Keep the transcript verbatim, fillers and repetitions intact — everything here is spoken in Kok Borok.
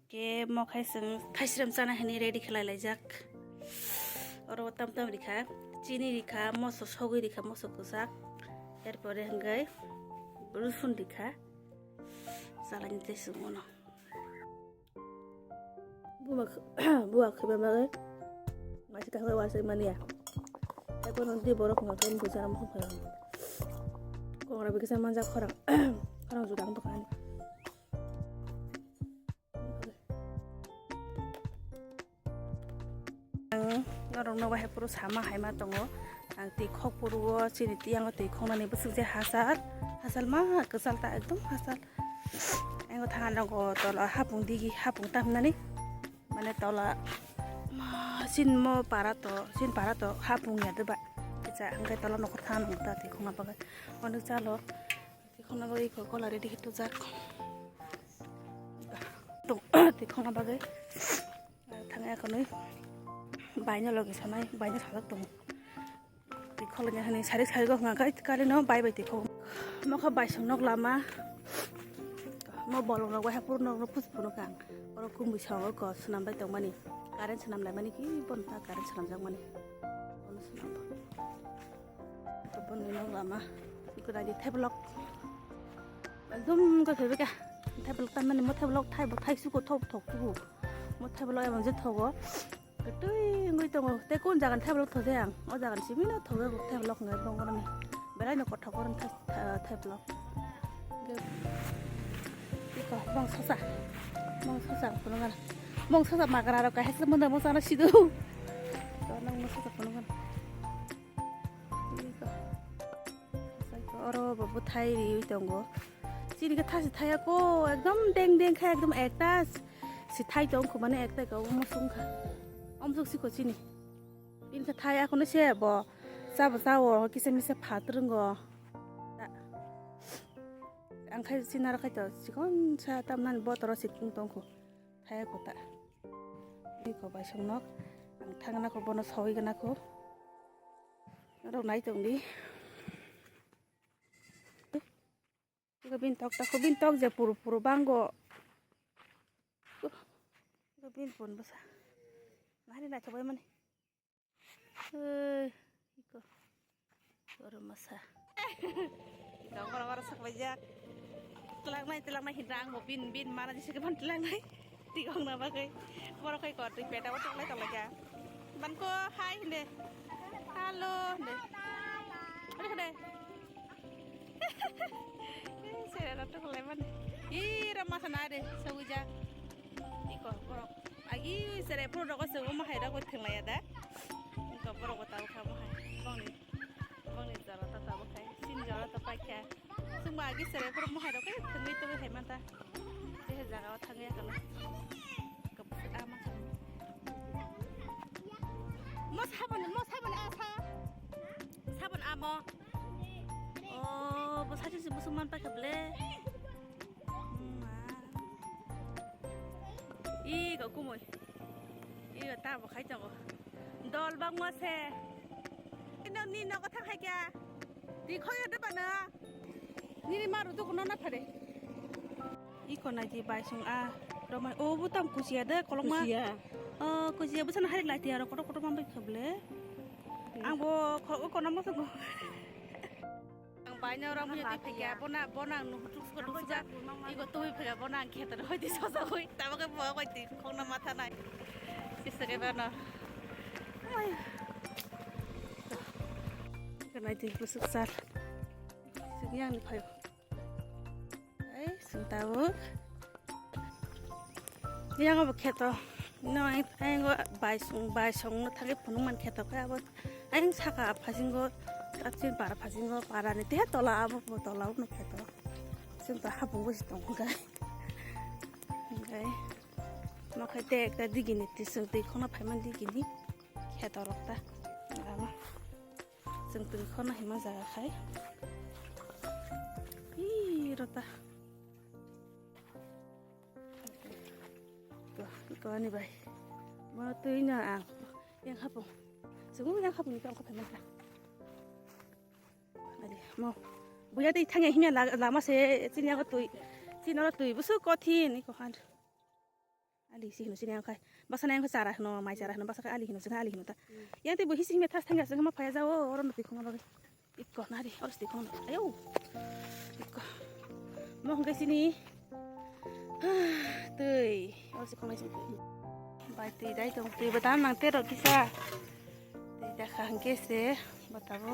Ke mo khai chwng thaisrem chana hwnwi ready khlai laijak. Oro tam tam rikha, chini rikha, moso sogwi rikha, moso kwchak. Erpore hwnkhe rusun rikha. Chalaini tei chwng uno. Buwa buwa khwma bagwi maisi kaisa wasai mania. Tei kono di borok no tei bwsa ram phai. Kongra bikisa manjak khorang. Khorang judang bwkha. Ang norokno bahai phuru sama hai ma tongo. Ang twi khok phuru o chini twi yango twi khoknani bwswk je hachal, hachal ma kwchal ta ekdom hachal. Ang thana nogo tola hapung digi hapung tamnani mane tola ma chini mo para to chini para to hapung ya de ba. Kisa ang kai tola nokhor thana nogo ta twi khokna bagwi. Onek chalo. Twi khokna bagwi iko kola ready khe tubujak. Twi khokna bagwi, ah, thangya khwnwi baino logi sanai, baino sajak tongo. Twi khokna hwnwi sarik sarik o hwnka khe kalino bai bai twi khok. Mokha bai song nok lama. Mo bolong rok bai hapur nok rok pusu phunukha ang. Oro kumui songo ko swnam bai tongmani. Current swnam laimani ki bono ta current swnam jakmani. Bono swnam. Boni nok lama. Ikora di theblok. Ekdom khe phebeka. Theblok tamani mo theblok thai bo thai suko thok thok tubu. Mo theblok emang je thogo. Ketui ngui tongo. Te kun jagan theblok thode ang. O jagan simi no thogo theblok ngai bongoroni. Belai no kothok koron theblok. Iko bong sosa. Bong sosa kuno gana. Bong sosa magra rok kahai se munda mo sana sido. To nang mo sosa kuno gana. Iko. Oro bo bwthai riwi tongo. Chini khe thasi thaya ko ekdom deng deng khe ekdom ekta si thai tong kho mane ekta ka omo sung kha. Omo sung si ko chini. Bini khe thaya kono se bo chabo chao kisa misa phat rwngo. Ang khai chini aro khai to chikon sa tamnani botoro si tong kho. Thaya ko ta. Iko bai song nok. Ang thangna ko bono sawi gana ko. Oro nai tong di. Iko bin tok ta ko bin tok je puru puru bango. Iko bin pun basa. Nari nai to bai mani. Hei, iko. Oro masa. Iko oro oro sak bai jak. Telak nai telak nai hindra ang bo bin bin mana jisi ke ban telak nai. Tikong na bagwi. Borok hai kor twi peta o toklai toklai ka. Ban ko hai hinde. Hello hinde. Ade kade. Sere rok toklai ban. Ira masa na de sawija. Iko borok. Agi sere pro rogo se omo hai rogo thenglai ya da. Iko borok ta kha mo hai. Bongni. Bongni jora ta ta bo khai. Sin jora ta pai kha. Sungba agi sere pro mo hai rok tengwi tengwi hai manta. Jehe jaga o thangya kala. Kabus ama kala. Mo sabon, mo sabon asa. Sabon amo. Oh, bo sachi si busuk man pai kable. Ma. Ih, kok kumui. Ih, ta bo khai tongo. Dol bangma se. Ino ni nogo thang hai kya? Di khoyo de bana. Nini ma rudu kuno na phare. Iko nai di bai sung a. Romai o butam kusia de kolokma. Kusia. Oh, kusia busan hari lati aro koto koto mambai khable. Ang bo ko kono mo sung. Ang baino ram hoi di phega bona bona ang nuhutuk suka duksuka. Igo tui phega bona ang khetar hoi di sosa hoi. Tabo ke bo hoi di khongna matha nai. Sisa ke bana. Ai. Kenai di busuk sar. Sigi ang ni phayo. Ai, sung tabuk. Yang abo kheto. No, ang, ang bai sung, bai sung no thangwi phunuk man kheto khe abo. Ang saka phasingo, kapchin para phasingo, para ni te tola abo bo tola no kheto. Sung ta hapung bo si tong kai. Kai. No khai te ekta digi ni tisung tei khona phaiman digi ni kheto rok ta. Ama. Chwng twi khorna hima jaga khai. Ih, rota. To, to ani bai. Mo twi no ang. Yang hapung. Chwng yang hapung ni tong kha manta. Ani mo. Buya tei thangya himya la-, lama se chini ago twi. Chini oro twi busu kothin iko han. Ali si hino sini ang khai. Basa nang chara hino, mai chara hino, basa khai ali hino, sini ali hino ta. Yang te bo hisi hime thas thangya sini ma phaya jao, oro no tikho ma bagwi. Ikko nari, oro tikho ma. Ayo. Ikko. Mo hongkai sini. Tei, oro si khonai sini. Bai tei dai tong, tei badam nang tero kisa. Tei dakha hingke se, batabo.